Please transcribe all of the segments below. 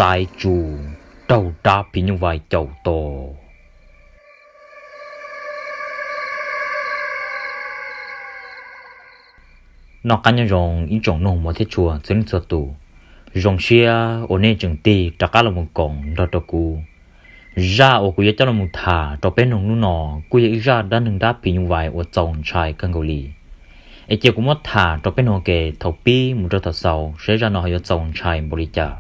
xaiv tsu raug dab phim nyuj vais caum to. Noj qab nyob zoo ib tsoom nug mov thiab tshua txhua leej txhua tus, zoo siab uas nej tseem tig rov qab los mus koom nrog rau kuv. Zaj uas kuv yuav coj los mus tham rau peb noog hnub no kuj yog ib zaj dab neeg dab phim nyuj vais uas txaus ntshai kawg nkaus li. Es cia kuv muab tham rau peb noog ke thaum pib mus rau thaum xaus saib zaj no ho yuav txaus ntshai npaum li cas.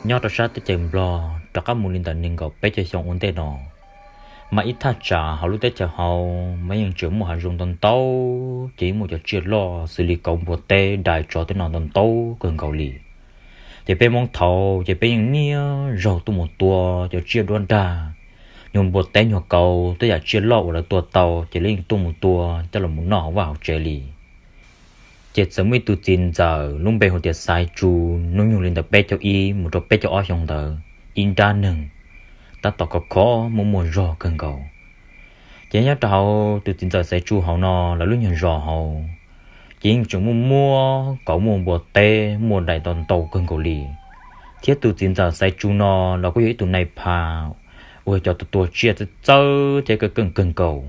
Nyob rau sab teb chaws Nplog rov qab mus li ntawm nees nkaum peb caug xyoo ua ntej no, mas ib thaj tsam hauv lub teb chaws hauv mas yeej tseem muaj hav zoov ntau ntau, ces yeej muaj cov tsiaj loj xws li kauv, npua teb, dais, tsov tej no ntau ntau kawg nkaus li. Ces peb Hmoob thaud ces peb yeej niaj zaus tuaj mus tua cov tsiaj duab nrag, nyuag npua teb nyuag kauv, tej yam tsiaj loj uas lawv tua tau ces lawv yeej tuaj mus tua coj los mus noj hauv vaj hauv tsev li. Ces txawm muaj ib tug txiv ntxawm lub npe hu tias Xaiv Tsu, hnub nyoog li ntawm peb caug ib mus rau peb caug ob xyoo ntawd, ib nrab neeg tab tom khov kho muaj muaj zog kawg nkaus. Ces nyob rau hauv tus txiv ntxawm Xaiv Tsu hauv no lawv lub nyuag zos hauv ces yeej tseem muaj muaj kauv, muaj npua teb, muaj dais ntau ntau kawg nkaus li. Thiab tus txiv ntxawm Xaiv Tsu no los kuj yog ib tug nais phas uas cov tua tua tsiaj txawj txawj thiab keej keej kawg nkaus.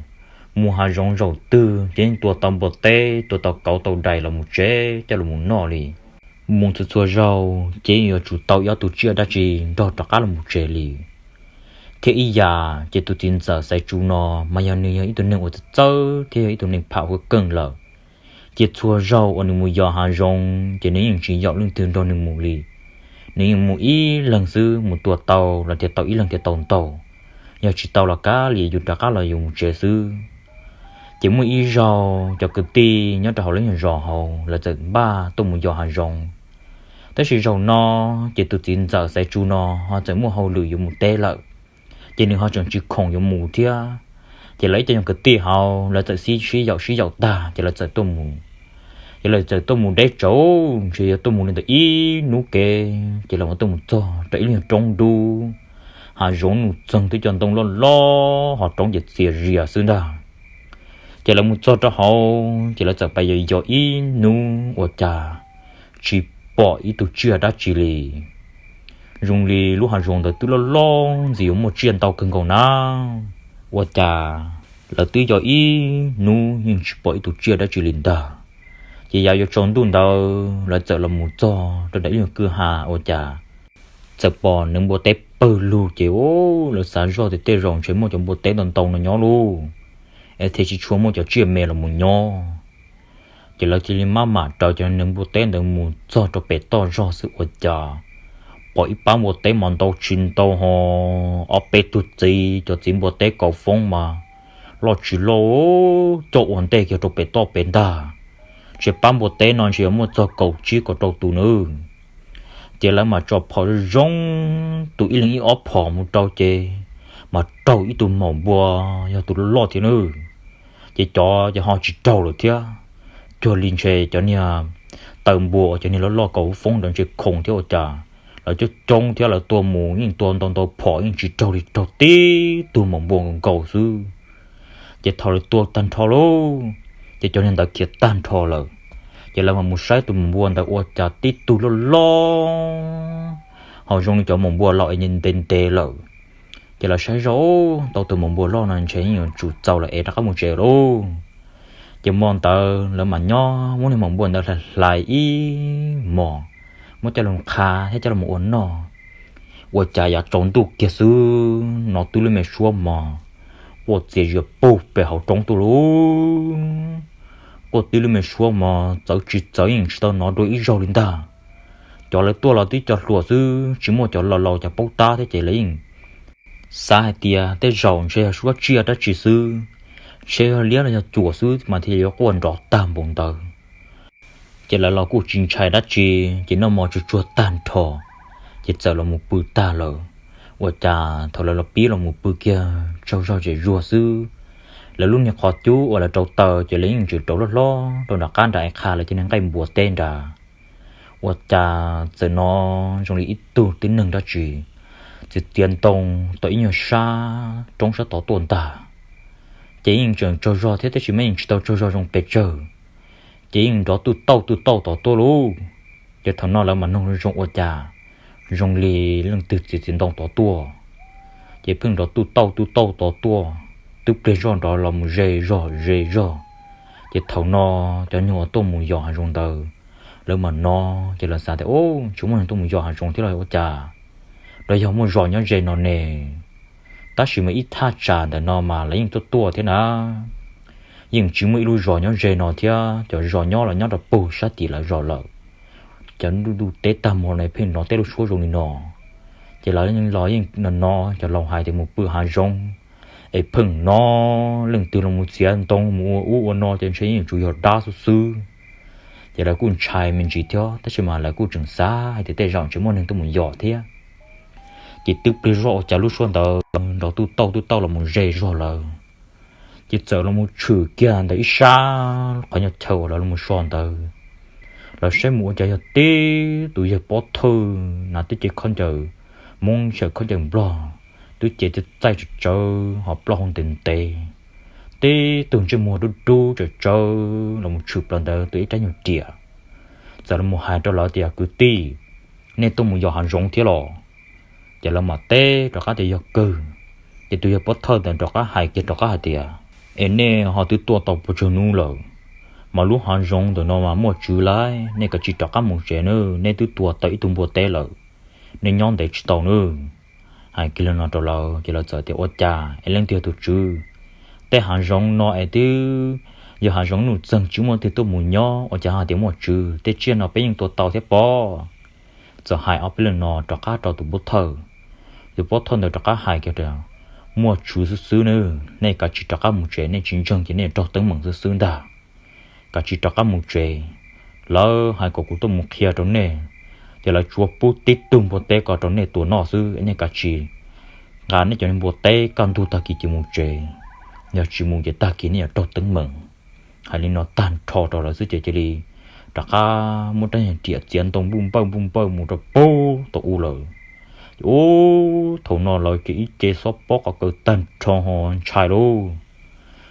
Mus hav zoov zaum twg ces yeej tua tau npua teb, tua tau kauv tau dais los mus tsev coj los mus noj li. Mus txhua txhua zaug ces yeej yuav tsum tau ib ob tug tsiaj dab tsi nrog rov qab los mus tsev li. Thiab ib yam ces tus txiv ntxawm Xaiv Tsu no mas yog nws yog ib tug neeg uas txawj txawj thiab yog ib tug neeg pham huv keej lawm. Ces txhua zaug uas nws mus yos hav zoov ces nws yeej tsis yaum leej twg nrog nws mus li. Nws yeej mus ib leeg xwb, mus tua tau los thiaj tau ib leeg thiaj tau ntau, yog tsis tau los kav liam yus rov qab los yus mus tsev xwb. Ces muaj ib zaug cov kwv tij nyob rau hauv lub nyuag zos hauv lawv txawm npaj tuaj mus yos hav zoov. Tab sis zaum no ces tus txiv ntxawm Xaiv Tsu no ho txawm muaj hauj lwm yuav mus teb lawm, ces nws ho tseem tsis khoom yuav mus thiab. Ces lawv ib co nyuag kwv tij hauv lawv txawm sib sib yaum sib yaum tag ces lawv txawm tuaj mus. Ces lawv txawm tuaj mus deb tsawv, ntshe yuav tuaj mus li ntawm ib hnub kev ces lawv mam tuaj mus txog rau ib lub nyuag roob dub, hav zoov nws txeeg twb cov ntoo loj loj ho roob ces txias zias xwb ntag. Ces lawv mus txog rau hauv ces lawv txawm pais yos yos ib hnub ua cas tsis pom ib tug tsiaj dab tsi li. Zoo li lub hav zoov ntawd twb loj loj ntxiv yuav muaj tsiaj ntau kawg nkaus na. Ua cas lawv twb yos ib hnub yeej tsis pom ib tug tsiaj dab tsi li ntag. Ces yav yuav tsaus ntuj ntawd lawv txawm los mus txog rau ntawm ib lub kwj ha ua cas txawm pom neev npua teb pawg lug ces lawv xav zoj tias tej zaum ntshe muaj cov npua teb ntau ntau no nyob lauj, es thiaj tsis tshua muaj cov tsiaj me los mus nyob. Ces lawv cia li maj mam raws cov neev npua teb ntawd mus txog rau pem toj zog xwb ua cas pom ib pab npua teb mas ntau tsis ntau ho ob peb tug txiv, cov txiv npua teb kaus foob mas loj tsis loj coj ua ntej kiag rau pem toj pem ntag. Ntshe pab npua teb no ntshe yuav muaj txog kaum tsib kaum rau tus nawb. Ces lawv mas tso phom zoo zoo, tus ib leeg ib ob phom mus rau ces mas raug ib tug maum npua yog tus loj loj thiab nawb. Ces cov ces ho tsis raug lawm thiab, cuag li ntshe cov niag taw npua uas cov niag loj loj kaus foob ntawd ntshe khoom thiab ua cas. Lawv coob coob thiab lawv tua mus yeej tua ntau ntau phom yeej tsis raug li, raug tib tug maum npua nkaus xwb. Ces thaum lawv tua tag nrho lauj, ces cov niag ntawd khiav tag nrho lawm. Ces lawv mas mus saib tus maum npua ntawd ua cas tib tug loj loj ho zoo li cov maum npua laus es ntev ntev lawm. Ces lawv saib zoj, tau tus maum npua loj no ntshe yeej yuav tsum txaus lawm es rov qab mus tsev lauj. Ces hmo ntawd lawv mas nyob muab niag maum npua ntawd hlais hlais ib hmos, muab coj los qha thiab coj los ua noj. Ua cas yav tsaus ntuj kiag xwb no twb lub me suab mos quaj txias zias puag pem hauv roob tuaj lauj. Quaj tib lub me suab mos txawv tsis txawv yeej tsis tau hnov dua ib zaug li ntag. Cov lawv tuaj los twb cov hluas xwb, tsis muaj cov laus laus cov paub tab thiab ces lawv yeej xav hais tias tej zaum ntshe yog suab tsiaj dab tsi xwb, ntshe yog liab los yog cuam xwb mas thiaj yuav quaj nrov tag npaum ntawd. Ces lawv los kuj tsis ntshai dab tsi, ces noj mov tsuag tsuag tag nrho, ces txawm los mus pw tag lawm. Ua cas thaum lawv los pib los mus pw kiag tsaug zog zem zuag xwb, lawv lub niag qhov cub uas lawv rauv taws ces lawv yeej tseem rauv loj hlob rau nram qab nram qha lawv cov niag nqaij npua teb nrad. Ua cas txawm hnov zoo li ib tug tib neeg dab tsi txiav txiav ntoo tau ib nyuag sab roob sab tod tuaj ntag. Ces yeej tseem tsaug zog thiab tab sis mas yeej tsis tau tsaug zog zoo pes tsawg, ces yeej nrov tuj tauj tuj tauj tod tuaj lauj. Ces thaum no lawv mam noog zoo ua cas zoo li leej twg txiav txiav ntoo tod tuaj. Ces pheej nrov tuj tauj tuj tauj tod tuaj, twb pliag zoj nrov los mus ze zog ze zog. Ces thaum no cov nyuag uas tuaj mus yos hav zoov ntawd, lawv mam hnov ces lawv xav tias, Ub, tsis muaj neeg tuaj mus yos hav zoov thiab los ua cas, los yog muaj zos nyob ze no ne? Tab sis mas ib thaj tsam ntawm no mas lawv yeej tuaj tuaj thiab na. Yeej tsis muaj ib lub zos nyob ze no thiab, cov zos nyob los nyob rau pug sab tim lawv zos lawm. Cov ntuj teb tag hmo no pheej hnov tej lub suab zoo li no. Ces lawv los yeej hnov cov laus hais tias mus pw hav zoov es pheej hnov leej twg los mus txiav ntoo mus ua ub ua no ces ntshe yeej tsuas yog dab xwb xwb. Ces lawv kuj ntshai me ntsis thiab tab sis mas lawv kuj tseem xav hais tias tej zaum ntshe muaj neeg tuaj mus yos thiab. Ces twb pliag zoj ua cas lub suab ntawd nrov tuj tauj tuj tauj los mus ze zog lawm. Ces txawm los mus tshwm kiag ntawm ib sab qhov nyuag chaw uas lawv los so ntawd, lawv saib mus ua cas yog tib tus yawg pov thawj hnav tib ce khaub ncaws Hmoob, tsis yog khaub ncaws Nplog, twb ce txaij tsawv tsawv ho plaub hau ntev ntev, tib tug ntsej muag dub dub tsawv tsawv los mus tshwm plaws ntawd tus ib rab nyuag riam. Txawm los mus hais rau lawv tias, Kwv tij, nej tuaj mus yos hav zoov thiab los? Ces lawv mam teb rov qab tias, Yog kawg. Ces tus yawg pov thawj ntawd rov qab hais kiag rov qab hais tias, Es nej ho twb tuaj tau puas tsawg hnub lawm? Mas lub hav zoov ntawm no mas muaj tswv lawm, nej kav tsij rov qab mus tsev nawb, nej twb tua tau ib tug npua teb lawm, nej nyob ntev tsis tau nawb. Hais kiag li no rau lawv ces lawv txawm tias, Ua cas es leej twg yog tus tswv? Tej hav zoov no es twb yog hav zoov nuj txeeg tsis muaj leej twg tuaj mus nyob, ua cas ho tias muaj tswv? Tej tsiaj no peb yeej tua tau thiab pob. Txawm hais ob peb leeg no rov qab rau tus pov thawj. Tus pov thawj ntawd rov qab hais kiag tias, Muaj tswv xwb xwb nawb, nej kav tsij rov qab mus tsev, nej tsis ntseeg ces nej raug teeb meem xwb xwb ntag. Kav tsij rov qab mus tsev. Lawv hais kom kuv tuaj mus qhia rau nej, ces lawv tsuas pub tib tug npua teb ko rau nej tua noj xwb, nej kav tsij nqa nej cov npua teb kaj ntug tag kis ces mus tsev, yog tsis mus ces tag kis nej yuav raug teeb meem. Hais li no tag nrho rau lawv xwb ces cia li rov qab muab rab nyuag riam txiav ntoo npuj npawj npuj npawj mus rau pem tau ub lawm. Ub, thaum no lawv ces ib ce xob pob qhov kaw tag nrho ho ntshai lauj.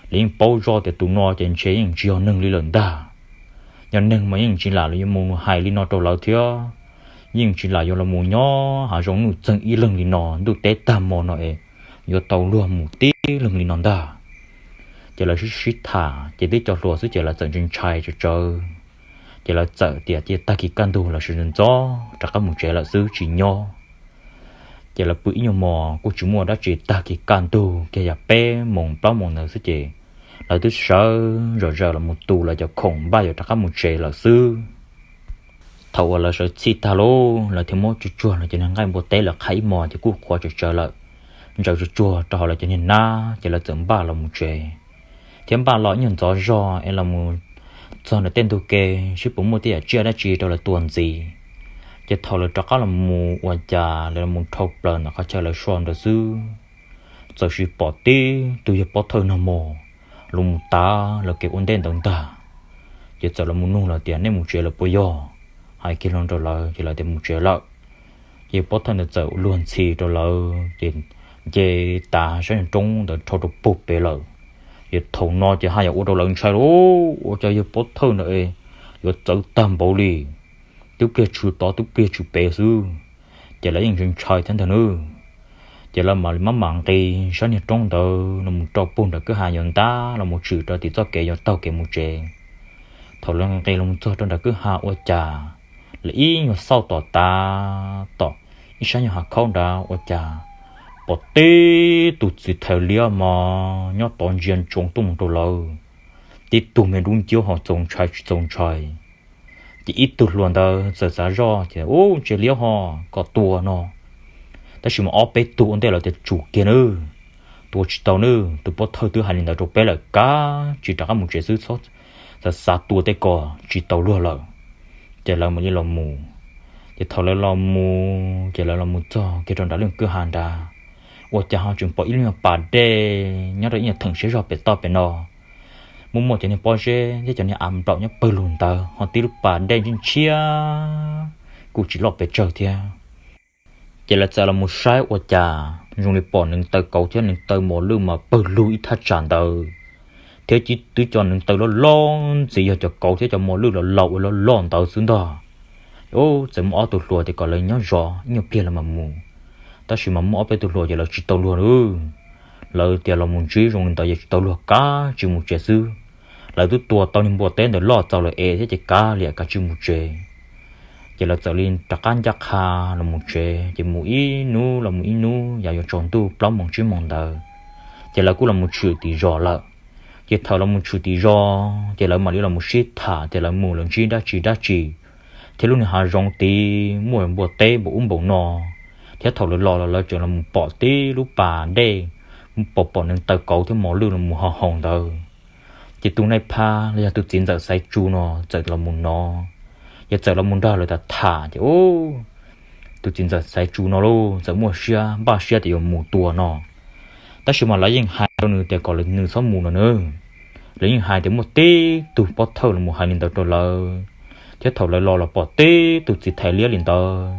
Lawv yeej paub zoj tias tus no ces ntshe yeej tsis yog neeg li lawm ntag. Yog neeg mas yeej tsis lam los yuav mus hais li no rau lawv thiab. Yeej tsis lam yuav los mus nyob hav zoov nuj txeeg ib leeg li no, ntuj teb tag hmo no es yuav tau luag mus tib leeg li no ntag. Ces lawv sib sib tham ces twb cov hluas xwb ces lawv txawm ntshai ntshai tsawv tsawv. Ces lawv txawm tias cia tag kis kaj ntug lawv sawv ntxov rov qab mus tsev lawm xwb tsis nyob. Ces lawv pw ib nyuag mos kuj tsis muaj dab tsi, tag kis kaj ntug kiag yam peb moos plaub moos ntawd xwb ces lawv twb sawv zom zaws los mus tu lawv cov khoom npaj yuav rov qab mus tsev lawm xwb. Thaum uas lawv sawv txhij tag lauj, lawv thiaj muab tsuag tsuag lawv cov niag nqaij npua teb lawv qhaib ib hmos ces kuj qhuav tsawv tsawv lawm, ntsaws tsuag tsuag rau hauv lawv cov niag hnab ces lawv txawm npaj los mus tsev. Thiab npaj los ib nyuag ntxov zog es los mus txog ntawm tej ntug ke seb puas muaj tej yam tsiaj dab tsi rau lawv tua ntxiv. Ces thaum lawv rov qab los mus ua cas lawv los mus dhau plaws ntawm qhov chaw lawv so ntawd xwb, txawm sis pom tib tug yawg pov thawj nag hmo los mus tav lawv kev ua ntej ntawd ntag. Ces txawm los mus nug lawv tias, Nej mus tsev lawm puas yog? Hais kiag li no rau lawv ces lawv tias mus tsev lawm. Ces yawg pov thawj ntawd txawm luag ntxhi rau lawv ces nce tav sab roob ntawd rho rau puag pem lawm. Ces thaum no ces haj yam ua rau lawv ntshai lauj, ua cas yawg pov thawj ntawd yuav txawv tag npaum li, twb pliag tshwm tod twb pliag tshwm pem xwb. Ces lawv yeej ntshai ntshai thiab ntag nawb. Ces lawv mam li maj mam nqis sab niag roob ntawd los mus rau puag nram kwj ha yuav ntab los mus tshwm rau tim txoj kev yuav taug kev mus tsev. Thaum lawv nqis los mus txog rau nram kwj ha ua cas, lawv ib nyuag xauj tom tav tom ib sab nyuag hav khaub nrad ua cas pom tib tug txiv thais liab mos nyob tod ntsia ntsoov tuaj mus rau lawv. Tib tug me dub nciab ho txaus ntshai tsis txaus ntshai. Ces ib tug hluas ntawd txawm xav zoj ces, Ub, ntsia liab ho, kom tua no. Tab sis mas ob peb tug ua ntej lawv tias, Tsum kiag nawb, tua tsis tau nawb, tus pov thawj twb hais li ntawd rau peb lawm, kav tsij rov qab mus tsev xwb, txhob xav xav tua tej ko, tsis tau luag lawm. Ces lawv mam li los mus. Ces thaum lawv los mus ces lawv los mus txog kiag rau nram lub kwj ha nrad, ua cas ho tseem pom ib lub nyuag pas dej nyob rau ib nyuag theem siab zog pem toj pem no. Muaj muaj cov niag pob zeb thiab cov niag av nplaum nyob pawg lug ntawd, ho tib lub pas dej ntshiab ntshiab, kuj tsis loj pes tsawg thiab. Ces lawv txawm los mus saib ua cas zoo li pom neev taw kauv thiab neev taw mos lwj mas pawg lug ib thaj tsam ntawd, thiab twb cov neev taw loj loj ntxiv, yog cov kauv thiab cov mos lwj los laus uas loj loj ntawd xwb ntag. Txawm muaj ob tug hluas tias kom lawv nyob zov ib nyuag pliag lawv mam mus, tab sis mas muaj ob peb tug hluas ces lawv tsis tau luag li. Lawv tias los mus ntsib zoo li ntawd ces tsis tau luag, kav tsij mus tsev xwb. Lawv twb tua tau niag npua teb ntawd loj txaus lawm es thiab ces kav liam kav tsij mus tsev. Ces lawv txawm li rov qab ncaj qha los mus tsev, ces mus ib hnub los mus ib hnub, yav yuav tsaus ntuj plaub moos tsib moos ntawd, ces lawv kuj los mus tshwm tim zos lawm. Ces thaum los mus tshwm tim zos ces lawv mam li los mus sib tham tias lawv mus lawv ntsib dab tsi dab tsi, thiab lub niag hav zoov tid muaj npua teb npaum ub npaum no, thiab thaum lawv los los lawv tseem los mus pom tib lub pas dej, pom pom neev taw kauv thiab mos lwj los mus hos haus ntawd. Ces tus nais phas los yog tus txiv ntxawm Xaiv Tsu no txawm los mus no, yog txawm los mus nrog lawv tham tham ces tus txiv ntxawm Xaiv Tsu no lauj txawm muaj siab npaj siab tias yuav mus tua no. Tab sis mas lawv yeej hais rau nws tias kom nws txhob mus no nawb. Lawv yeej hais tias muaj tib tug pov thawj los mus hais li ntawd rau lawv, thiab thaum lawv los los pom tib tug txiv thais liab li ntawd.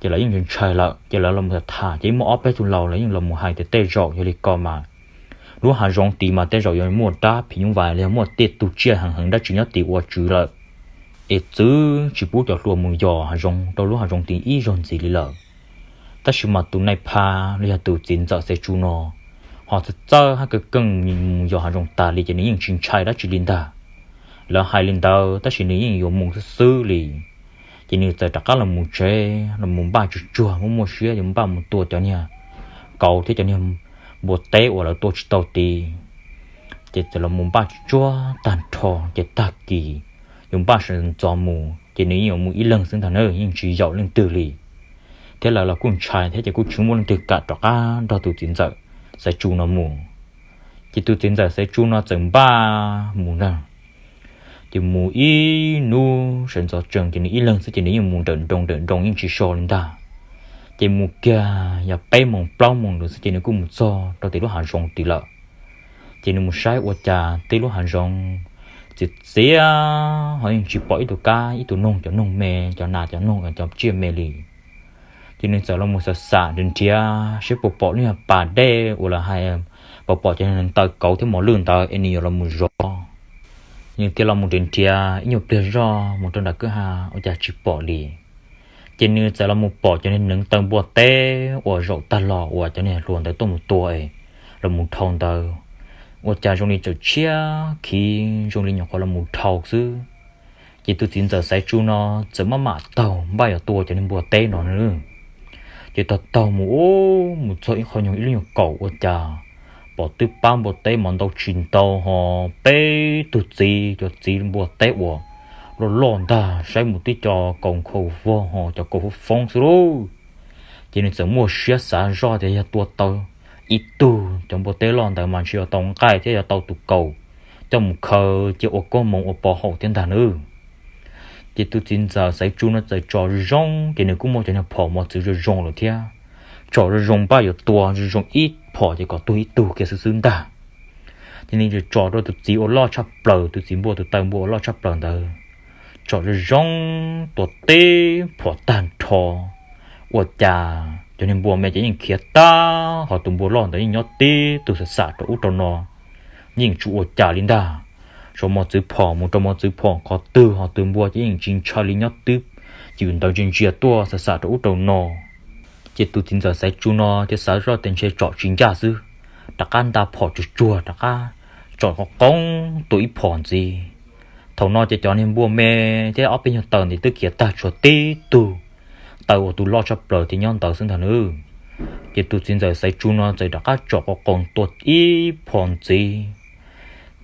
Ces lawv yeej ntshai lawm ces lawv los tham tham ces muaj ob peb tug laus lawv yeej los mus hais tias tej zaum yog li ko mas lub hav zoov tid mas tej zaum yuav muaj dab phim nyuj vais los yog muaj tej tug tsiaj heev heev dab tsi nyob tid ua tswv lawm, es txwv tsis pub cov hluas mus yos hav zoov rau lub hav zoov tid ib zaug ntxiv li lawm. Tab sis mas tus nais phas los yog tus txiv ntxawm Xaiv Tsu no ho txawj txawj hab kawg keej mus yos hav zoov tas li ces nws yeej tsis ntshai dab tsi li ntag. Lawv hais li ntawd tab sis nws yeej yuav mus xwb xwb li. Ces nws txawm rov qab los mus tsev los mus npaj tsuag tsuag muaj muaj siab yuav npaj mus tua cov niag kauv thiab cov niag npua teb uas lawv tua tsis tau tid. Ces txawm los mus npaj tsuag tsuag tag nrho ces tag kis yuav npaj sawv ntxov mus ces nws yeej yuav mus ib leeg xwb ntag na, yeej tsis yaum leej twg li. Thiab lawv los kuj ntshai thiab ces kuj tsis muaj leej twg kam rov qab nrog tus txiv ntxawm Xaiv Tsu no mus. Ces tus txiv ntxawm Xaiv Tsu no txawm npaj mus na, ces mus ib hnub sawv ntxov tsees ces nws ib leeg xwb ces nws yeej mus nrawm nroos nrawm nroos yeej tsis so li ntag. Ces mus kiag yog peb moos plaub moos ntawd xwb ces nws kuj mus txog rau tim lub hav zoov tid lawm. Ces nws mus saib ua cas tib lub hav zoov txiv txiav ho yeej tsis pom ib tug kab ib tug noog, cov noog me, cov nas cov noog cov tsiaj me li. Ces nws txawm los mus xam xam nrhiav nrhiav saib puas pom lub niag pas dej uas lawv hais, puas pom cov neev taw kauv thiab mos lwj ntawd es nws yuav los mus zov. Nws thiaj los mus nrhiav nrhiav ib nyuag pliag zog mus rau nram kwj ha ua cas tsis pom li. Ces nws txawm los mus pom cov neev taw npua teb uas zaum tag los uas cov niag hluas ntawd tuaj mus tua es los mus dhau ntawd, ua cas zoo li txawm tshiab khiv zoo li nyuam qhuav los mus dhau xwb. Ces tus txiv ntxawm Xaiv Tsu no txawm maj mam taug npaj yuav tua cov niag npua teb no na. Ces taug taug mus ub mus txog ib qho nyuag ib lub nyuag kaum ua cas pom twb pab npua teb mas ntau tsis ntau ho peb tug txiv, cov txiv npua teb uas loj loj ntag, saib mus twb cov kaus nkhaus vog ho cov kaus foob foob xwb lauj. Ces nws txawm muaj siab xav zoj tias yog tua tau ib tug cov npua teb loj ntawd mas ntshe yuav tau nqaij thiab yuav tau tus kaus coj mus khaws cia ua koob hmoov ua pov haum thiab ntag nawb. Ces tus txiv ntxawm Xaiv Tsu no txawm tsom zoo zoo ces nws kuj muaj cov niag phom mos txwv zoo zoo lawm thiab. Tsom zoo zoo npaj yuav tua zoo zoo ib phom ces kom tuag ib tug kiag xwb xwb ntag. Ces nws tsom rau tus txiv uas loj tshaj plaws, tus txiv npua, tus taw npua uas loj tshaj plaws ntawd, tsom zoo zoo tua tib phom tag nrho. Ua cas cov niag npua me ces yeej khiav tag, ho tus npua loj ntawd yeej nyob tib tug xam xam rau ub rau no, yeej tsis ua cas li ntag. Tsom mos txwv phom mus rau mos txwv phom qhov twg ho tus npua ces yeej tsis ntshai li, nyob twb ywm ntawd ntsia ntsia tuaj xam xam rau ub rau no. Ces tus txiv ntxawm Xaiv Tsu no thiaj xav zoj tias ntshe tsom tsis ncaj xwb, rov qab nta phom tsuag tsuag rov qab tsom qo qoob tua ib phom ntxiv. Thaum no ces cov niag npua me thiab ob peb nyuag taw ntawd twb khiav tag tshuav tib tug taw uas tus loj tshaj plaws thiaj nyob ntawd xwb ntag nawb. Ces tus txiv ntxawm Xaiv Tsu no txawm rov qab tsom qo qoob tua ib phom ntxiv,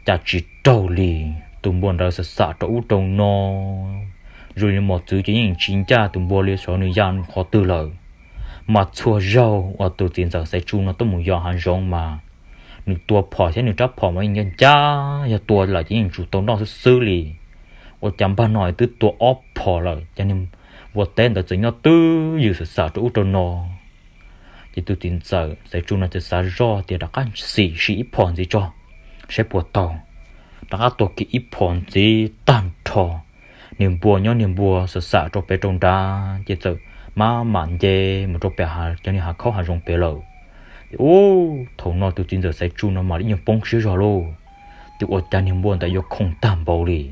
cas tsis raug li. Tus npua ntawd xam xam rau ub rau no, zoo li mos txwv ces yeej tsis ncaj tus npua li, xyov nws ya qhov twg lawm. Mas txhua zaug uas tus txiv ntxawm Xaiv Tsu no tuaj mus yos hav zoov mas nws tua phom thiab nws rab phom mas yeej ncaj ncaj, yog tua lawm ces yeej tsum tau noj xwb xwb li. Ua cas npag no twb tua ob phom lawm, cov niag npua teb ntawd txawm nyob twb ywm xam xam rau ub rau no. Ces tus txiv ntxawm Xaiv Tsu no txawm xav zoj tias rov qab sim sim ib phom ntxiv tso, saib puas taug. Rov qab tua kiag ib phom ntxiv tag nrho, niag npua nyob niag npua xam xam rau pem rau nrad ces txawm maj mam nce mus rau pem cov niag hav khaub hav zoov pem lawm. Ub, thaum no tus txiv ntxawm Xaiv Tsu no mam li ib nyuag poob siab zog lauj, twb ua cas niag npua ntawd yuav khoom tag npaum li.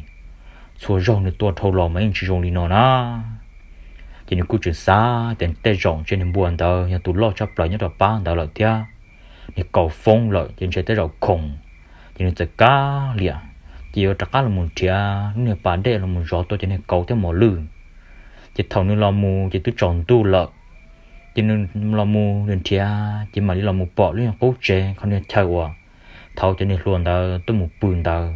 Txhua zaug nws tua dhau los mas yeej tsis zoo li no na. Ces nws kuj tseem xav tias tej zaum ntshe niag npua ntawd yog tus loj tshaj plaws nyob rau pab ntawd lawm thiab, niag kauv foob lawm ces ntshe tej zaum khoom. Ces nws txawm kav liam, ces yuav rov qab los mus nrhiav lub niag pas dej los mus zov tua cov niag kauv thiab mos lwj. Ces thaum nws los mus ces twb tsaus ntuj lawm. Ces nws los mus nrhiav ces mam li los mus pom lub niag qub tsev qhov niag chaw uas thaum cov niag hluas ntawd tuaj mus pw ntawd.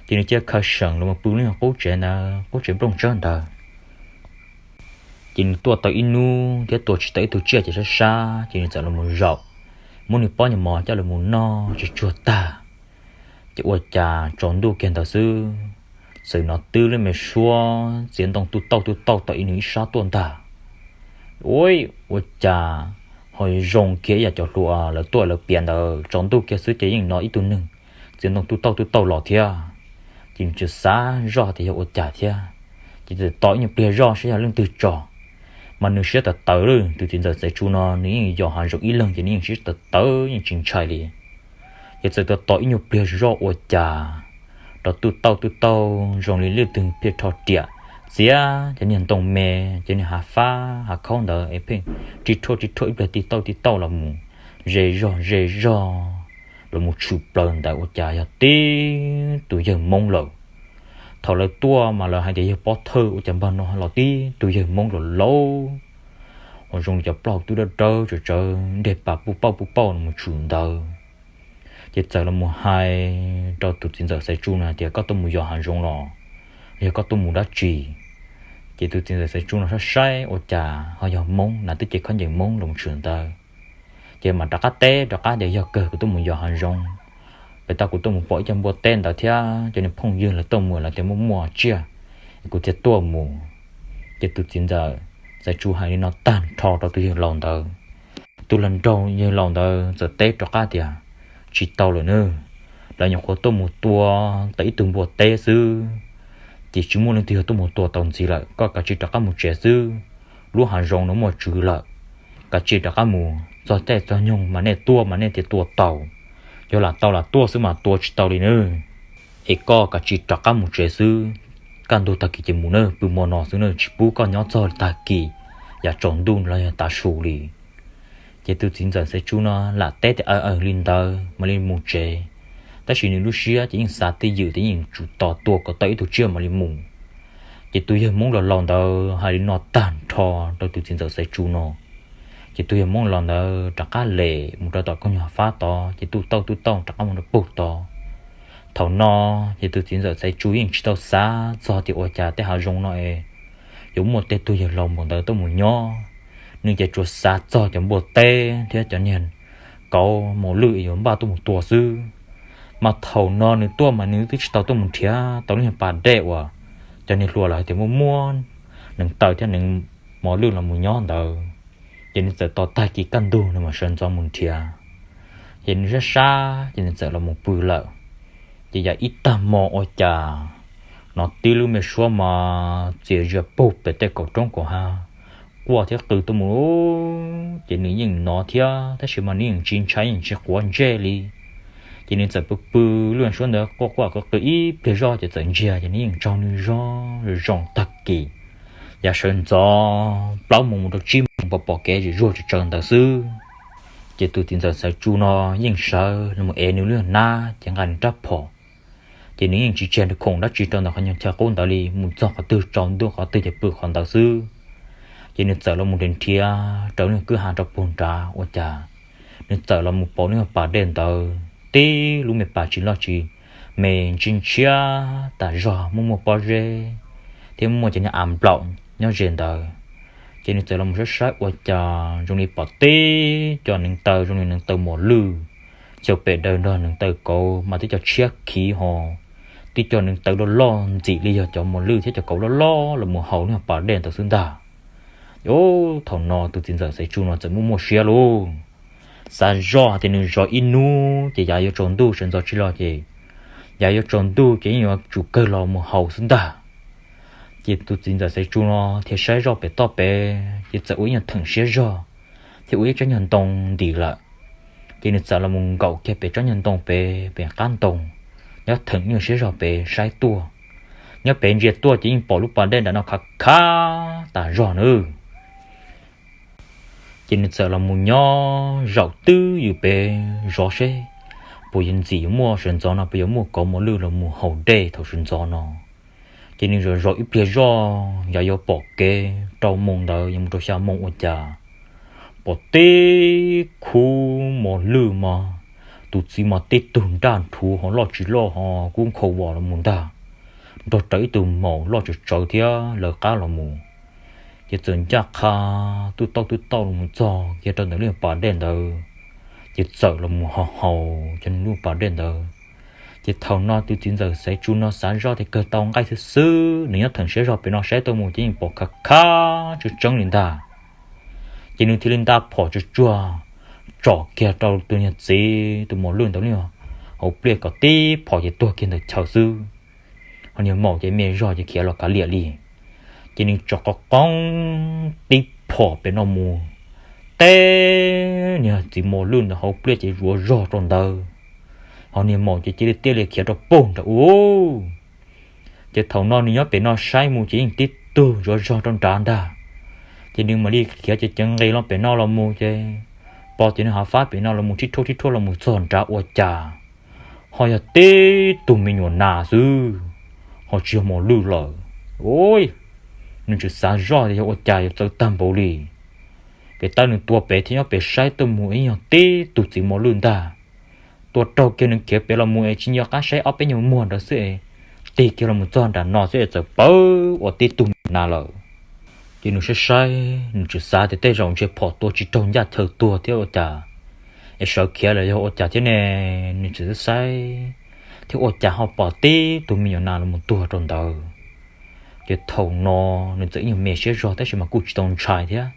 Ces nws cia khaws seem los mus pw lub niag qub tsev ntawd, qub tsev nplooj tsawb ntawd. Ces nws tuaj tau ib hnub thiab tua tsis tau ib tug tsiaj ces sab sab, ces nws txawm los mus zaum, muab nws pob nyuag mov coj los mus noj tsis tsuag tag. Ces ua cas tsaus ntuj kiag ntawd xwb, txawm hnov twb lub me suab txiav ntoo tuj tauj tuj tauj tau ib nws ib sab tuaj ntag. Ua, ua cas ho zoo kiag ib yam cov hluas lawv tuaj lawv piav ntawd, tsaus ntuj kiag xwb ces yeej hnov ib tug neeg txiav ntoo tuj tauj tuj tauj los thiab. Ces nws tseem xav zoj tias yog ua cas thiab, ces txawm tos ib nyuag pliag zoj saib yog leej twg tso. Mas nws siab tawv tawv li, tus txiv ntxawm Xaiv Tsu no nws yeej yos hav zoov ib leeg ces nws yeej siab tawv tawv yeej tsis ntshai li. Ces txawm tos tos ib nyuag pliag zoj ua cas rov tuj tauj tuj tauj zoo li leej twg pheej rho riam txiav cov niag ntoo me, cov niag hav fab hav khaub ntawd es pheej ri rhuaj ri rhuaj ib pliag tib tauj tib tauj los mus ze zog ze zog los mus tshwm plaws ntawd ua cas yog tib tus yawg Hmoob lawm. Thaum lawv tuaj mas lawv hais tias yawg pov thawj, ua cas npag no los tib tus yawg Hmoob laus laus uas zoo li cov plaub hau tub dawb dawb tsawv tsawv nreg pas puj pauj puj pauj los mus tshwm ntawd. Ces txawm los mus hais rau tus txiv ntxawm Xaiv Tsu no hais tias koj tuaj mus yos hav zoov los yog koj tuaj mus dab tsi? Ces tus txiv ntxawm Xaiv Tsu no saib saib ua cas ho yog Hmoob na, twb cev khaub ncaws Hmoob los mus tshwm ntawd. Ces mam rov qab teb rov qab tias yog kawg kuv tuaj mus yos hav zoov, pem tau kuv tuaj mus pom ib co npua teb ntawd thiab cov niag phooj ywg lawv tuaj mus lawv tias muaj muaj tsiaj, kuv thiaj tuaj mus. Ces tus txiv ntxawm Xaiv Tsu hais li no tag nrho rau tus yawg laus ntawd. Tus hluas nraug yawg laus ntawd txawm teb rov qab tias tsis tau lawm nawb, lawv nyuam qhuav tuaj mus tua tau ib tug npua teb xwb, ces tsis muaj leej twg yog tuaj mus tua tau ntxiv lawm, koj kav tsij rov qab mus tsev xwb. Lub hav zoov no muaj tswv lawm, kav tsij rov qab mus, txog caij txog nyoog mas nej tuaj mas nej thiaj tua tau, yog lam tau lam tuaj xwb mas tua tsis tau li nawb. Es koj kav tsij rov qab mus tsev xwb, kaj ntug tag kis ces mus nawb, pw hmo no xwb nawb, tsis pub koj nyob txog tag kis, yav tsaus ntuj los yog tav su li. Ces tus txiv ntxawm Xaiv Tsu no lam teb tias aw aw li ntawd mam li mus tsev, tab sis nws lub siab ces yeej xav twj ywm tias yeej yuav tsum tos tua kom tau ib tug tsiaj mam li mus. Ces tus yawg Hmoob laus laus ntawd hais li no tag nrho rau tus txiv ntxawm Xaiv Tsu no, ces tus yawg Hmoob laus ntawd rov qab lem mus rau tom koog nyuag fab tod, ces tuj tauj tuj tauj rov qab mus rau puag tod. Thaum no ces tus txiv ntxawm Xaiv Tsu yeej tsis tau xav txog tias ua cas tej hav zoov no es yuav muaj tej tug yawg laus npaum ntawd tuaj mus nyob. Nws ces tsuas xav txog cov npua teb thiab cov niag kauv mos lwj yuav npaj tuaj mus tua xwb. Mas thaum no nws tuaj mas nws twb tsis tau tuaj mus nrhiav tau lub niag pas dej uas cov niag hluas lawv hais tias muaj muaj neev taw thiab neev mos lwj los mus nyob ntawd. Ces nws txawm tos tag kis kaj ntug nws mam sawv ntxov mus nrhiav. Ces nws sab sab ces nws txawm los mus pw lawm. Ces yav ib tag hmo ua cas hnov tib lub me suab mas txias zias puag pem tej kaum roob kaum hav quaj thiab qw tuaj mus. Ces nws yeej hnov thiab tab sis mas nws yeej tsis ntshai yeej tsis quav ntsej li. Ces nws txawm pw pw lub me suab ntawd quaj quaj qw qw ib pliag zoj ces txawm ntsiag ces nws yeej tsaug nws zog zoo tag kis. Yav sawv ntxov plaub moos mus rau tsib moos pom pom kev zim zuag tsawv tsawv ntawd xwb. Ces tus txiv ntxawm Xaiv Tsu no yeej sawv los mus ev nws lub hnab ces nqa nws rab phom. Ces nws yeej tsis tseg nws khoom dab tsi rau ntawm qhov nyuag chaw qub ntawd li, mus txog qhov twg tsaus ntuj qhov twg ces pw qhov ntawd xwb. Ces nws txawm los mus nrhiav nrhiav rau lub kwj ha rau puag nrad ua cas nws txawm los mus pom lub pas dej ntawd tib lub me pas tsis loj tsis me, ntsia ntshiab tas zog, muaj muaj pob zeb thiab muaj cov niag av nplaum nyob ze ntawd. Ces nws txawm los mus saib saib ua cas zoo li pom tib co neev taw zoo li neev taw mos lwj, xyaw pem daws nrog neev taw kauv mas tib co tshiab khiv ho, tib co neev taw loj loj ntxim li yog cov mos lwj thiab cov kauv loj loj los mus haus lub pas dej ntawd xwb ntag. Ub, thaum no tus txiv ntxawm Xaiv Tsu no txawm muaj muaj siab lauj. Xav zoj hais tias nws zov ib hnub ces yav yuav tsaus ntuj sawv ntxov tsis los ces yav yuav tsaus ntuj ces yeej yuav tsum kawg los mus haus xwb ntag. Ces tus txiv ntxawm Xaiv Tsu no thiaj saib zoj pem toj pem ces txawm ua ib nyuag theem siab zog thiab ua ib tsob nyuag ntoo ntim lawm. Ces nws txawm los mus nkaum kiag pem tsob nyuag ntoo pem, pem qab ntoo, nyob theem nyuag siab zog pem saib tuaj. Nyob pem ntsia tuaj ces yeej pom lub pas dej nram no khav khav tas zog nawb. Ces nws txawm los mus nyob zaum twb ywm pem zov seb puas yuav ntxim yuav muaj sawv ntxov no, puas yuav muaj kauv mos lwj los mus haus dej thaum sawv ntxov no. Ces nws zov zov ib pliag zoj yog yuav pom kev rau moos ntawd yuav mus rau xya moos ua cas pom tib khub mos lwj mas tus txiv mas tib tug nraj nrhuv ho loj tsis loj ho kub nkhaus vos los mus ntag, nrog rawv ib tug maum loj tsawv tsawv thiab lawv qab los mus. Ces txawm ncaj qha tub tauj tub tauj los mus txog kiag rau ntawm lub pas dej ntawd, ces txawm los mus haus haus cov lub pas dej ntawd. Ces thaum no tus txiv ntxawm Xaiv Tsu no xav zoj tias kawg tau nqaij xwb xwb, nws nyob theem siab zog pem no saib tuaj mus ces yeej pom khav khav tseeb tseeb li ntag. Ces nws thiaj li nta phom tsuag tsuag tsom kiag rau tus niag txiv tus mos lwj ntawd li hauv pliaj kom tib phom ces tuag kiag ntawm chaw xwb. Ho niag maum ces me zog ces khiav los kav liam li. Ces nws tsom qov qoob tib phom pem no mus, teb niag txiv mos lwj ntawd hauv pliaj ces zuav zog rau ntawd. Ho niag maum ces cia li tiaj li khiav rau pem nrad ub. Ces thaum no nws nyob pem no saib mus ces yeej tib tug zuav zog rau nrad ntag. Ces nws mam li khiav cev cev nqis los pem no los mus ces pom ces nws hav fab pem no los mus thib thuaj thib thuaj los mus txog nrad ua cas ho yog tib tug me nyuam nas xwb, ho tsis yog mos lwj lawm. Ua, nws tseem xav zoj tias yog ua cas yuav txawv tag npaum li. Pem tawb nws tua pem thiab nyob pem saib tuaj mus ib yog tib tug txiv mos lwj ntag. Tua raug kiag nws khiav pem los mus es tsis nco qab saib ob peb nyuag muag ntawd xwb es tig kiag los mus txog nram no xwb es txawm pawv ua tib tug me nyuam nas lawm. Ces nws saib saib nws tseem xav tias tej zaum ntshe phom tua tsis raug ncaj chaw tuag thiab ua cas es sawv khiav lawm yog ua cas thiab ne. Nws tseem xav saib thiab ua cas ho pom tib tug me nyuam nas los mus tuag rau ntawd. Ces thaum no nws txawm ib nyuag me siab zog tab sis mas kuj tsis tau ntshai thiab.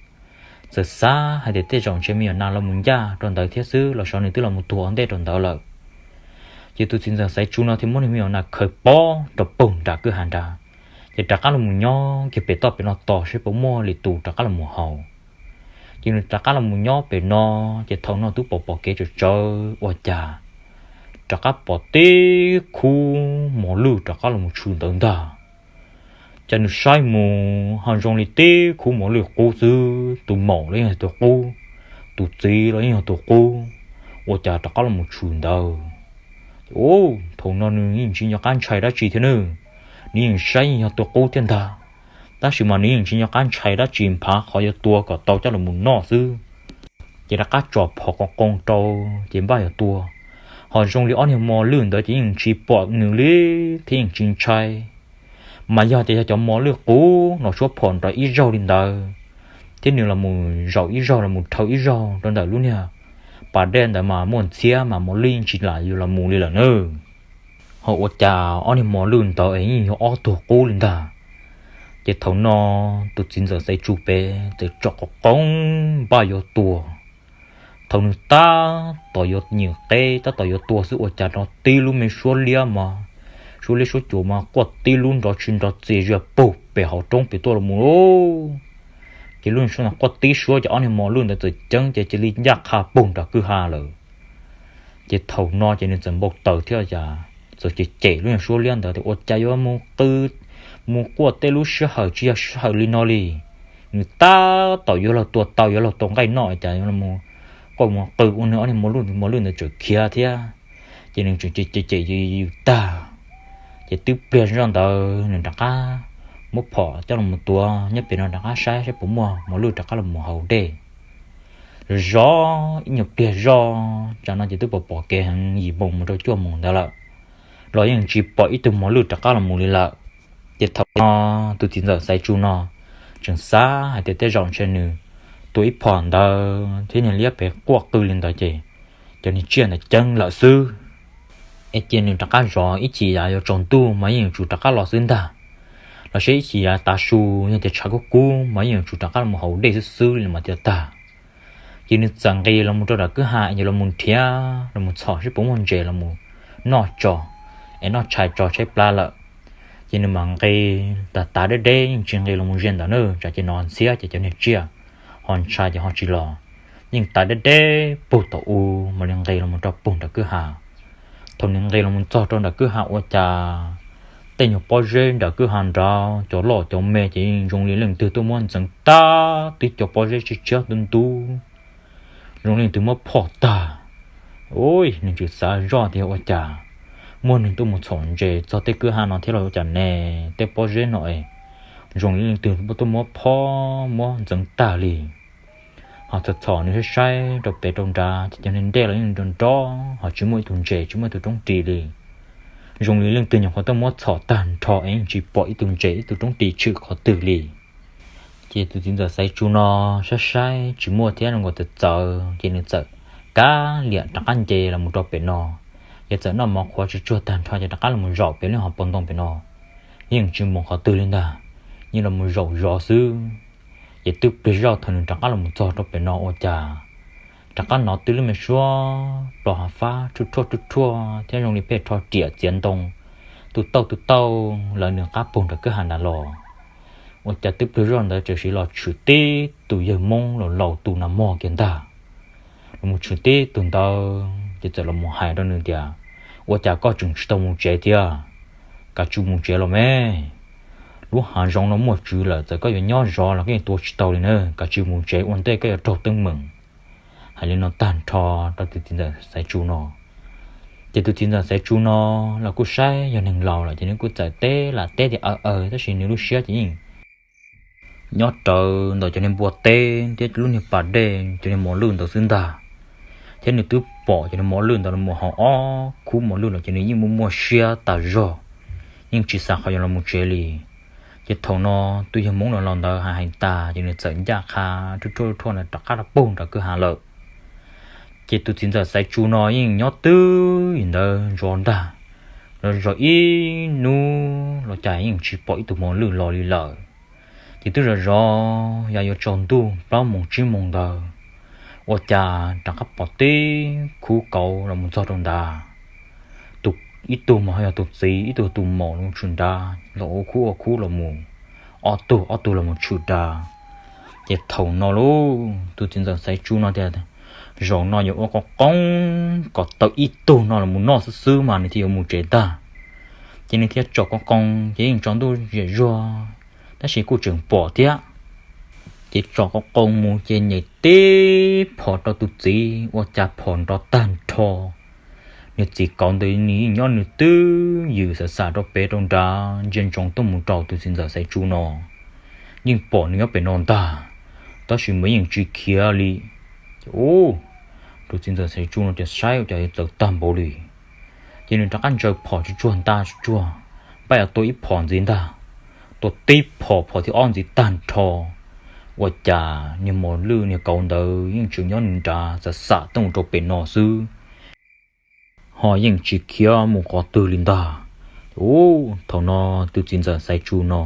Txawm xav hais tias tej zaum ntshe me nyuam nas los mus ncaj rau ntawd thiab xwb los xyov nws twb los mus tuag ua ntej rau ntawd lawm. Ces tus txiv ntxawm Xaiv Tsu no thiaj muab niag me nyuam nas khaws pob rau pem nram kwj ha nrad, ces rov qab los mus nyob kiag pem toj pem no tos saib puas muaj lwm tus rov qab los mus haus. Ces nws rov qab los mus nyob pem no, ces thaum no twb pom pom kev tsawv tsawv ua cas rov qab pom tib khub mos lwj rov qab los mus tshwm ntawd ntag. Ces nws saib mus ho zoo li tib khub mos lwj qub xwb, tus maum los yeej yog tus qub, tus txiv los yeej yog tus qub, ua cas rov qab los mus tshwm ntawd. Thaum no nws yeej tsis nco qab ntshai dab tsi thiab nawb, nws yeej saib yeej yog tus qub thiab ntag, tab sis mas nws yeej tsis nco qab ntshai dab tsi phav qhov yuav tua kom tau coj los mus noj xwb. Ces rov qab tsom phom qoo qoo rau, ces npaj yuav tua, ho zoo li ob niag mos lwj ntawd ces yeej tsis pom nws li thiab yeej tsis ntshai. Mas yog tias yog cov mos lwj qub no suab phom nrov ib zaug li ntawd, thiab nws los mus zaum ib zaug los mus dhau ib zaug rau ntawm lub niag pas dej ntawd mas muaj ntxhiab mas mos lwj yeej tsis lam yus los mus li lawm nawb. Ho ua cas ob niag mos lwj ntawd es yeej yog ob tug qub li ntag. Ces thaum no tus txiv ntxawm Xaiv Tsu pem txawm tsom qov qoob npaj yuav tua. Thaum nws tab tom yuav nyem qeb tab tom yuav tua xwb ua cas rov tib lub me suab liab mas, suab liab suab cuam mas quaj tib lub nrov tsis nrov txias zias pug pem hauv roob pem tuaj los mus lauj. Ces lub suab quaj tib suab ces ob niag mos lwj ntawd txawm ceeb ces cia li ncaj qha pug nram kwj ha lawm. Ces thaum no ces nws txawm npau taws thiab cas txawm cem cem lub suab liab ntawd tias ua cas yuav mus qw, mus quaj tej lub sij hawm tsis yog sij hawm li no li. Nws tab tom yuav luag tua tau yuav luag tua nqaij noj cas yuav mus quaj mus qw ua nws ob niag mos lwj ntawd tseem khiav thiab. Ces nws tseem cem cem yws yws tag, ces twb pliag zoj ntawd nws rov qab muab phom coj los tua nyob pem no rov qab saib saib puas muaj mos lwj rov qab los mus haus dej. Zov ib nyuag pliag zoj tsam no ces twb pom pom kev heev yim moos mus rau cuaj moos ntawd lawm, los yeej tsis pom ib tug mos lwj rov qab los mus li lawm. Ces thaum no tus txiv ntxawm Xaiv Tsu no tseem xav hais tias tej zaum ntshe nws tua ib phom ntawd thiab niag liab pem quaj qw li ntawd ces cov niag tsiaj ntawd ceeb lawm xwb. Es cia nws rov qab zov ib chim yav yuav tsaus ntuj mas yeej yuav tsum rov qab los xwb ntag. Los sis ib chim yav tav su yog tias tshav kub kub mas yeej yuav tsum rov qab los haus dej xwb xwb li mas thiaj tag. Ces nws txawm nqis los mus rau nram kwj ha es los mus nrhiav los mus txhom saib puas muaj ntses los mus noj tso, es noj tshais tso tshaib plab lawm. Ces nws mam nqis tav tav deb deb yeej tsis nqis los mus ze ntawd na tsam ces no ntxhiab ces cov niag tsiaj ho ntshai ces ho tsis los. Yeej tav deb deb puag tom u, mam li nqis los rau puag nram kwj ha. Thaum nws nqis los txog rau nram kwj ha ua cas tej nyuag pob zeb nram kwj ha nrad cov loj cov me ces yeej zoo li leej twg tuaj muab ntxeev tag, twb cov pob zeb tshiab tshiab ntub ntub, zoo li leej twg muab phoj tag. Ub, nws tseem xav zoj tias ua cas muaj neeg tuaj mus txhom ntses txog tej kwj ha no thiab los ua cas ne, tej pob zeb no es zoo li leej twg tuaj muab phoj muab ntxeev tag li. Ho txhom txhom nws saib saib rau pem rau nrad ces cov niag dej los yeej nrov nrov ho tsis muaj ib tug ntses tsis muaj ib tug roob ris li. Zoo li leej twg nyuam qhuav tuaj muab txhom tag nrho es yeej tsis pom ib tug ntses ib tug roob ris tshwm qhov twg li. Ces tus txiv ntxawm Xaiv Tsu no saib saib tsis muaj thiab, nkaus txawv txawv ces nws txawm kav liam rov qab nce los mus rau pem no. Ces txawm noj mov qhuav tsuag tsuag tag nrho ces rov qab los zaum pem lub hauv paus ntoo pem no, yeej tsis mus qhov twg li ntag, yeej los zaum zov xwb. Ces twb pliag zoj thaum nws rov qab los txog rau pem no ua cas rov qab hnov twb lub me suab plos hav fab rhuaj rhuaj rhuaj rhuaj thiab zoo li pheej rho riam txiav ntoo, tu tauj tu tauj lawv nws qab puag nram kwj ha nrad los. Ua cas twb pliag zoj ntawd txawm sim los tshwm tib tus yawg Hmoob laus laus tus nag mog kiag ntag. Los mus tshwm tib tus ntawd ces txawm los mus hais rau nws tias, ua cas koj tseem tsis tau mus tsev thiab? Kav tsij mus tsev los me, lub hav zoov no muaj tswv lawm, txawm koj yuav nyob zov los koj yeej tua tsis tau li na, kav tsij mus tsev ua ntej koj yuav raug teeb meem. Hais li no tag nrho rau tus txiv ntxawm Xaiv Tsu no. Ces tus txiv ntxawm Xaiv Tsu no los kuj saib yog neeg laus lawm ces nws kuj txawm teb lam teb tias aw aw, tab sis nws lub siab ces yeej nyob rawv ntawm cov niag npua teb thiab lub niag pas dej cov niag mos lwj ntawd xwb ntag. Thiab nws twb pom cov niag mos lwj ntawd los mus haus ob khub mos lwj los ces nws yeej muaj muaj siab tas zog, yeej tsis xav qhov yuav los mus tsev li. Ces thaum no tus yawg Hmoob laus laus ntawd hais hais tas ces nws txawm ncaj qha rhuaj rhuaj rhuaj ntawd rov qab rau puag nram kwj ha lawm. Ces tus txiv ntxawm Xaiv Tsu no yeej nyob twj ywm ntawd zov ntag, los zov ib hnub los cas yeej tsis pom ib tug mos lwj los li lawm. Ces twb zov zov yog yuav tsaus ntuj plaub moos tsib moos ntawd, ua cas rov qab pom tib khub kauv los mus txog rau ntawd. Tus, ib tug mas ho yog tus txiv, ib tug tus maum los tshwm nrad, los ua khub ua khub los mus, ob tug ob tug los mus tshwm nrad. Ces thaum no lauj tus txiv ntxawm Xaiv Tsu no tias, zaum no yuav ua qoo qoo kom tau ib tug no los mus noj xwb xwb mas nws thiaj yuav mus tsev ntag. Ces nws thiaj tsom qoo qoo, ces yeej tsaus ntuj ziam zuag, tab sis kuj tseem pom thiab. Ces tsom qoo qoo mus ces nyem tib phom rau tus txiv ua cas phom nrov tag nrho. Nws txiv kauv ntawd nws yeej nyob nws twj ywm xam xam rau pem rau nrad ntsia ntsoov tuaj mus rau tus txiv ntxawm Xaiv Tsu no, yeej pom nws nyob pem no ntag, tab sis mas yeej tsis khiav li. Ces tus txiv ntxawm Xaiv Tsu no ces saib ua cas yuav txawv tag npaum li. Ces nws rov qab ntsaws phom tsuag tsuag nta tsuag tsuag, npaj yuav tua ib phom ntxiv ntag. Tua tib phom, phom thib ob ntxiv tag nrho, ua cas niag mos lwj niag kauv ntawd yeej tseem nyob nws nrad xam xam tuaj mus rau pem no xwb, ho yeej tsis khiav mus qhov twg li ntag. Ub, thaum no tus txiv ntxawm Xaiv Tsu no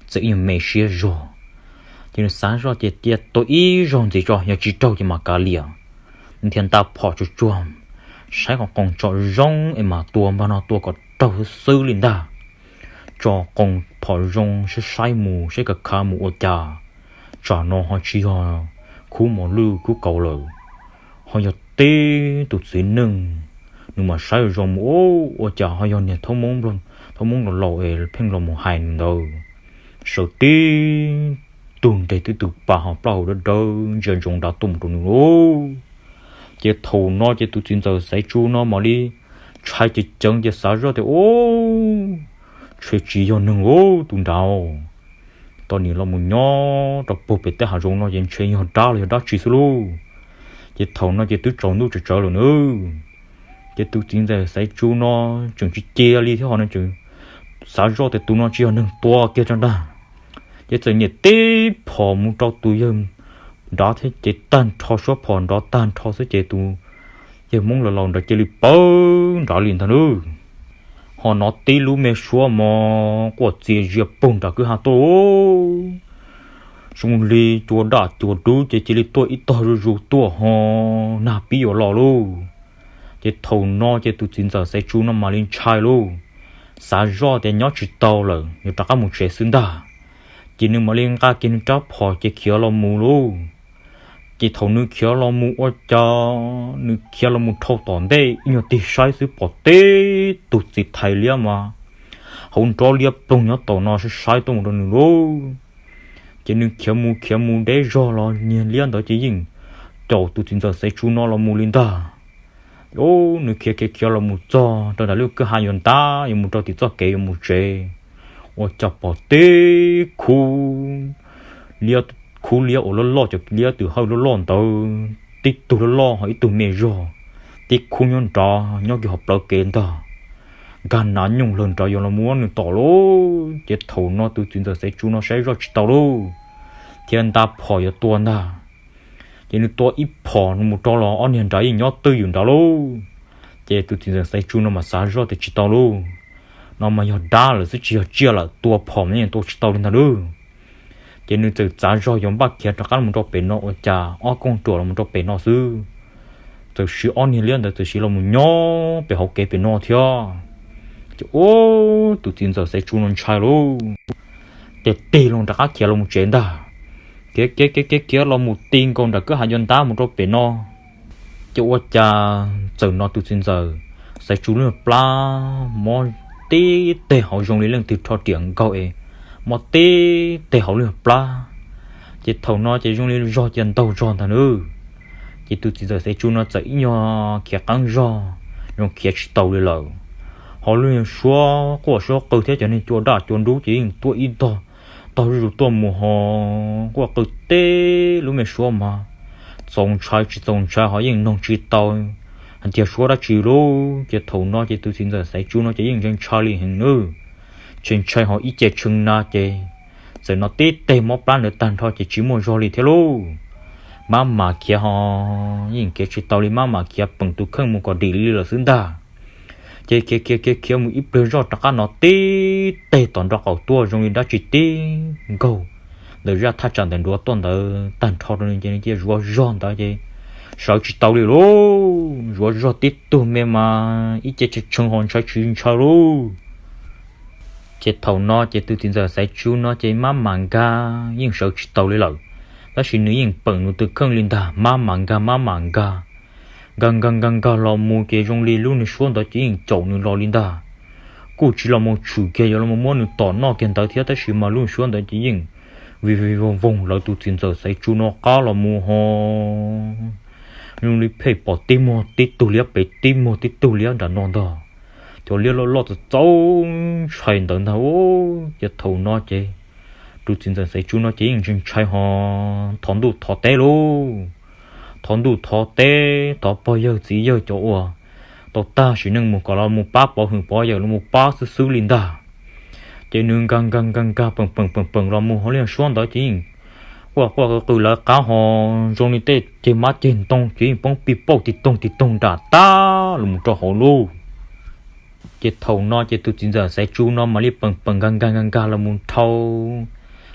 txawm ib nyuag me siab zog, ces nws xav zoj ces cia tua ib zaug ntxiv tso, yog tsis raug ces mam kav liam. Nws thiaj nta phom tsuag tsuag, saib qoo qoo tsom zoo es mam tua, npaj no tua kom raug xwb xwb li ntag. Tsom qoo phom zoo saib saib mus saib kav khav mus ua cas tsam no ho tsis yog khub mos lwj khub kauv lawm, ho yog tib tus txiv neej. Nws mam saib zoo mus, ub, ua cas ho yog niag thaub Hmoob laus laus es pheej los mus hais nws ntawd. Sawv tib tug nres tib tug pas ho plaub hau dawb dawb ntsia ntsoov nrad tuaj mus rau nws lauj. Ces thaum no ces tus txiv ntxawm Xaiv Tsu no mam li ntshai ceev ceev ces xav zoj tias, ub, ntshe tsis yog neeg ub tus nrad. Tau nim los mus nyob rau puag pem tej hav zoov no ces ntshe yog dab los yog dab tsi xwb lauj. Ces thaum no ces twb tsaus ntuj tsawv tsawv lawm nawb. Ces tus txiv ntxawm Xaiv Tsu no tseem tsis cia li thiab ho nws tseem xav zoj tias tus no tsis yog neeg tua kiag tso ntag. Ces txawm nyem tib phom mus rau tus yawg nrad thiab ces tag nrho suab phom nrov tag nrho xwb ces tus yawg Hmoob laus laus nrad cia li pawv nrad li ntag nawb. Ho hnov tib lub me suab mos quaj txias zias puag nram kwj ha tuaj. Zoo li cua daj cua dub ces cia li tuaj ib tog zuj zus tuaj ho nag pib yuav los lauj. Ces thaum no ces tus txiv ntxawm Xaiv Tsu no mam li ntshai lauj, xav zoj tias nyob tsis tau lawm yuav rov qab mus tsev xwb ntag. Ces nws mam li nqa kiag nws rab phom ces khiav los mus lauj. Ces thaum nws khiav los mus ua cas, nws khiav los mus dhau tom ntej ib nyuag tig saib xwb pom tib tug txiv thais liab mas hauv nrob liab ploog nyob tom no saib saib tuaj mus rau nws lauj. Ces nws khiav mus khiav mus deb zog los niag liab ntawd ces yeej caum tus txiv ntxawm Xaiv Tsu no los mus li ntag. Nws khiav khiav khiav los mus txog rau nram lub kwj ha yuav ntab yuav mus rau tim txoj kev yuav mus tsev, ua cas pom tib khub liab, khub liab uas loj loj, cov liab twm hawj loj loj ntawd, tib tug loj loj ho ib tug me zog, tib khub nyob nrad nyob kiag hauv plawv kev ntag, nkag nav nyooj lawg nrad yuav los muab nws tom lauj. Ces thaum no tus txiv ntxawm Xaiv Tsu no saib zoj tsis tau lauj, thiab nta phom yuav tua ntag. Ces nws tua ib phom mus rau los ob niag nrad yeej nyob twj ywm nrad lauj. Ces tus txiv ntxawm Xaiv Tsu no mas xav zoj tias tsis tau lauj, no mas yog dab lawm xwb tsis yog tsiaj lawm, tua phom mas yeej tua tsis tau li ntag lauj. Ces nws txawm txav zog yuav npaj khiav rov qab los rau pem no ua cas ob kooj ruam los rau pem no xwb, txawm siv ob niag liab ntawd txawm siv los mus nyob pem hauv kev pem no thiab. Ces ua tus txiv ntxawm Xaiv Tsu no ntshai lauj, ces tig loo rov qab khiav los mus tsev ntag. Khiav khiav khiav khiav los mus ti nkaus nram kwj ha yuav ntab mus rau pem no, ces ua cas txawm hnov tus txiv ntxawm Xaiv Tsu lub plab mob tib teg hauv zoo li leej twg rho riam nkaug es mob tib teg hauv lub plab. Ces thaum no ces zoo li zog cia ntaug zog ntag nawb. Ces tus txiv ntxawm Xaiv Tsu no txawm ib nyuag khiav qeeb zog, zoo khiav tsis tau li lawm. Ho lub suab quaj suab qw thiab cov neeg cua daj cua dub ces yeej tuaj ib tog tog zuj zus tuaj mus ho quaj qw teb lub me suab mas txaus ntshai tsis txaus ntshai ho yeej noog tsis tau hais tias suab dab tsi lauj. Ces thaum no ces tus txiv ntxawm Xaiv Tsu no ces yeej ntshai ntshai li heev nawb, ntshai ntshai ho ib ce tshee na ces txawm hnov tib teg mob plab ntawd tag nrho ces tsis muaj zog li thiab lauj. Mab mam khiav ho yeej khiav tsis tau li, mab mam khiav peem tus kheej mus kom dim li lawm xwb ntag. Ces khiav khiav khiav khiav mus ib pliag zoj rov qab hnov tib teg tom nraub qaum tuaj zoo li dab tsi tib nkaug ntawm zaj thaj tsam ntawm nruav tuaj ntawd tag nrho rau nws ces nws cia zuav zog ntawd ces sawv tsis tau li lauj. Zuav zog tib tug me mas ib ce tshee tshee ho ntshai tsis ntshai lauj. Ces thaum no ces tus txiv ntxawm Xaiv Tsu no ces mab mam nkag yeej sawv tsis tau li lawm, tab sis nws yeej peem nws tus kheej li ntag, mab mam nkag mab mam nkag. Nkag nkag nkag nkag los mus ces zoo li lub niag suab ntawd ces yeej caum nws los li ntag. Kuj tsis los mus tshwm kiag yuav los muab nws tom noj kiag ntawd thiab, tab sis mas lub suab ntawd ces yeej vij vij voog voog lawv tus txiv ntxawm Xaiv Tsu no qab los mus ho zoo li pheej pom tib muag tib tug liab pem tib muag tib tug liab nram no ntag. Cov liab loj loj txaus txaus ntshai ntawd ntag. Ces thaum no ces tus txiv ntxawm Xaiv Tsu no ces yeej ntshai ntshai ho thov ntuj thov teb lauj. Thov ntuj thov teb thov pog yawg txiv yawg cov uas tau tag sim neej mus kom los mus pab pov hwm pov yawm los mus pab xwb xwb li ntag. Ces nws nkag nkag nkag nkag peem peem peem peem los mus hauv lub suab ntawd ces yeej quaj quaj qw qw lawv qab ho zoo li tej ceg mab ceg ntoo ces yeej poob pij pauj tig toog tig toog nram tab los mus rau hauv lauj. Ces thaum no ces tus txiv ntxawm Xaiv Tsu no mam li peem peem nkag nkag nkag nkag los mus dhau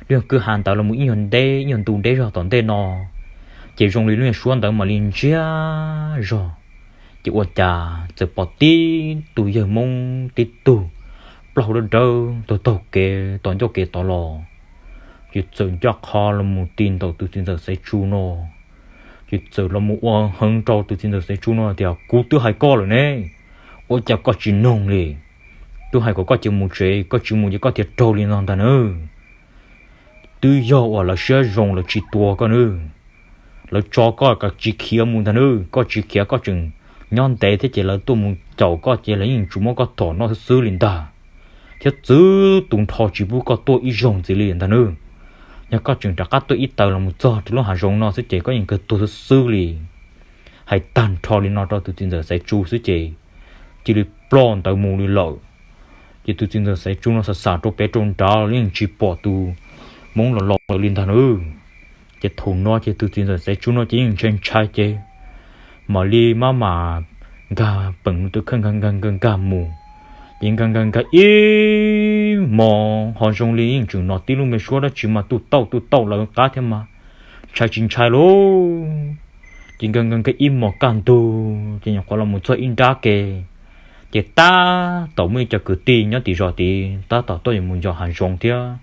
lub kwj ha ntawd los mus ib nyuag deb ib nyuag ntu deb zog tom ntej no, ces zoo li lub suab ntawd mam li ntsiag zog. Ces ua cas txawm pom tib tug yawg Hmoob tib tug plaub hau dawb dawb taug taug kev tom ncauj kev tod los, ces txawm ncaj qha los mus ti ntaus tus txiv ntxawm Xaiv Tsu no. Ces txawm los mus ua heev rau tus txiv ntxawm Xaiv Tsu no tias, kuv twb hais koj lawm ne, ua cas koj tsis noog li? Twb hais kom koj cia mus tsev, koj tsis mus ces koj thiaj raug li no ntag nawb. Twb yog uas lawv siab zoo lawv tsis tua koj nawb. Lawv tso koj kom tsis khiav mus ntag nawb, koj tsis khiav koj tseem nyob ntev thiab ces lawv tuaj mus caum koj ces lawv yeej tsuas muab koj tom noj xwb xwb li ntag, thiab txwv tus nrho tsis pub koj tuaj ib zaug ntxiv li ntag nawb. Yog koj tseem rov qab tuaj ib taws los mus txog rau lub hav zoov no xwb ces koj yeej kawg tuag xwb xwb li. Hais tag nrho li no rau tus txiv ntxawm Xaiv Tsu xwb ces cia li ploj ntawd mus li lawm. Ces tus txiv ntxawm Xaiv Tsu no xav xav rau pem rau nrad los yeej tsis pom tus Hmoob los los ntawd li ntag nawb. Ces thaum no ces tus txiv ntxawm Xaiv Tsu no ces yeej ntshai ntshai ces mam li mab mam nkag peem nws tus kheej nkag nkag nkag nkag mus. Ces nkag nkag nkag ib hmos ho zoo li yeej tseem hnov tib lub me suab dab tsi mas tuj tauj tuj tauj lawv qab thiab mas ntshai tsis ntshai lauj. Ces nkag nkag nkag ib hmos kaj ntug ces nyuam qhuav los mus txog ib nrab ke, ces tab tom muaj ib co kwv tij nyob tim zos tid tab tom tuaj yuav mus yos hav zoov thiab.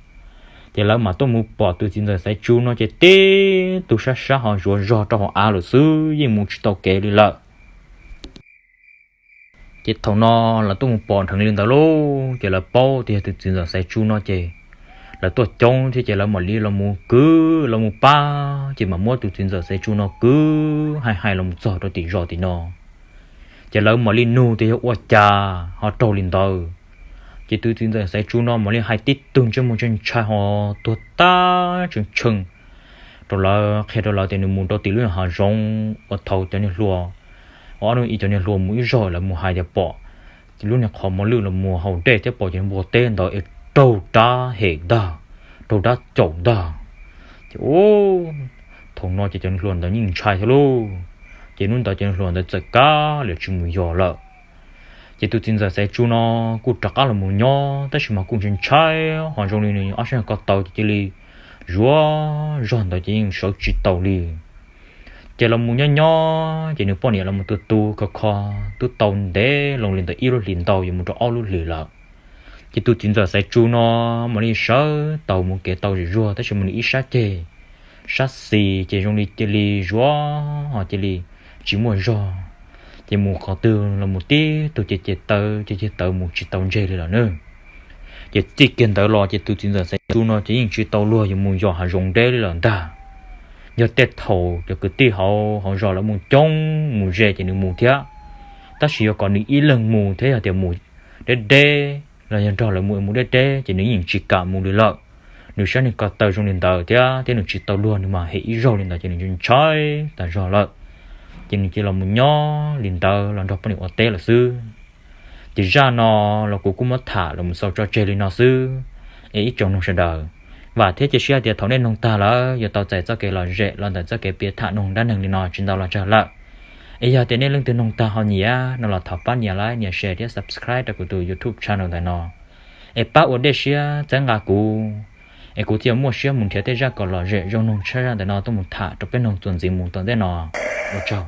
Ces lawv mam tuaj mus pom tus txiv ntxawm Xaiv Tsu no ces tib tug sab sab ho zuav zog rau hauv av lawm xwb, yeej mus tsis tau kev li lawm. Ces thaum no lawv tuaj mus pom dheev li ntawd lauj, ces lawv paub tias yog tus txiv ntxawm Xaiv Tsu no ces lawv tuaj coob thiab, ces lawv mam li los mus kwv los mus pab, ces mam muab tus txiv ntxawm Xaiv Tsu no kwv hais hais los mus txog rau tim zos tim no. Ces lawv mam li nug tias yog ua cas ho raug li ntawd. Ces tus txiv ntxawm Xaiv Tsu no mam li hais tib tug ntsej muag ntshai ntshai ho tuag tag tsees tshee rau lawv, qhia rau lawv tias nws mus rau tim lub hav zoov uas thaum cov niag hluas, uas ob hnub ib cov niag hluas mus ib zaug lawv mus hais tias pom lub niag qhov mos lwj los mus haus dej thiab pom cov npua teb ntawd es raug dab hem ntag, raug dab caum ntag. Ces thaum no ces cov niag hluas ntawd yeej ntshai thiab lauj. Ces hnub ntawd cov niag hluas ntawd txawm kav liam tsis mus yos lawm. Ces tus txiv ntxawm Xaiv Tsu no kuj rov qab los mus nyob, tab sis mas kuj ntshai ntshai ho zoo li nws ob sab ko taw ces cia li zuav zog ntawd ces yeej sawv tsis tau li. Ces los mus nyob nyob ces nws poj niam los mus tu tu kho kho twb tau ntev loo li ntawm ib lub hlis ntau yuav mus rau ob lub hlis lawm. Ces tus txiv ntxawm Xaiv Tsu no mam li sawv tau mus kev tau zem zuag, tab sis mas nws ib sab ceg, sab xis ces zoo li cia li zuav ho cia li tsis muaj zog. Ces mus qhov twg los mus tib tug ceg ceg taw ceg ceg taw mus tsis tau ntseg li lawm na. Ces txij kiag ntawd los ces tus txiv ntxawm Xaiv Tsu no ces yeej tsis tau luag yuav mus yos hav zoov deb li lawm ntag. Yog tej thaum cov kwv tij hauv hauv zos lawv mus coob mus ze ces nws mus thiab, tab sis yog kom nws ib leeg mus thiab yog tias mus deb deb los yog nrog lawv mus mus deb deb ces nws yeej tsis kam mus li lawm. Nws sab niag ko taw zoo li ntawd thiab, thiab nws tsis tau luag, nws mas hem ib zaug li ntawd ces nws ntshai tas zog lawm. Ces nws cia los mus nyob li ntawd los nrog poj niam ua teb lawm xwb. Ces zaj no los kuv kuj muab tham los mus xaus tso tseg li no xwb. Es ib tsoom mloog sawv daws, vam thiab cia siab tias thaum nej mloog tag lawm yuav tau txais txoj kev lom zem los ntawm txoj kev piav tham mloog dab neeg li no tsis ntau los tsawg lawm. Es yog tias nej leej twg mloog tag ho nyiam no los thov pab nias like, nias share thiab subscribe rau kuv tus YouTube channel ntawm no, es pab ua dej siab txhawb nqa kuv, es kuv thiaj muaj siab mus nrhiav tej zaj kom lom zem zoo mloog tshaj zaj ntawm no tuaj mus tham rau peb mloog txuas ntxiv mus tom ntej no. Ua tsaug.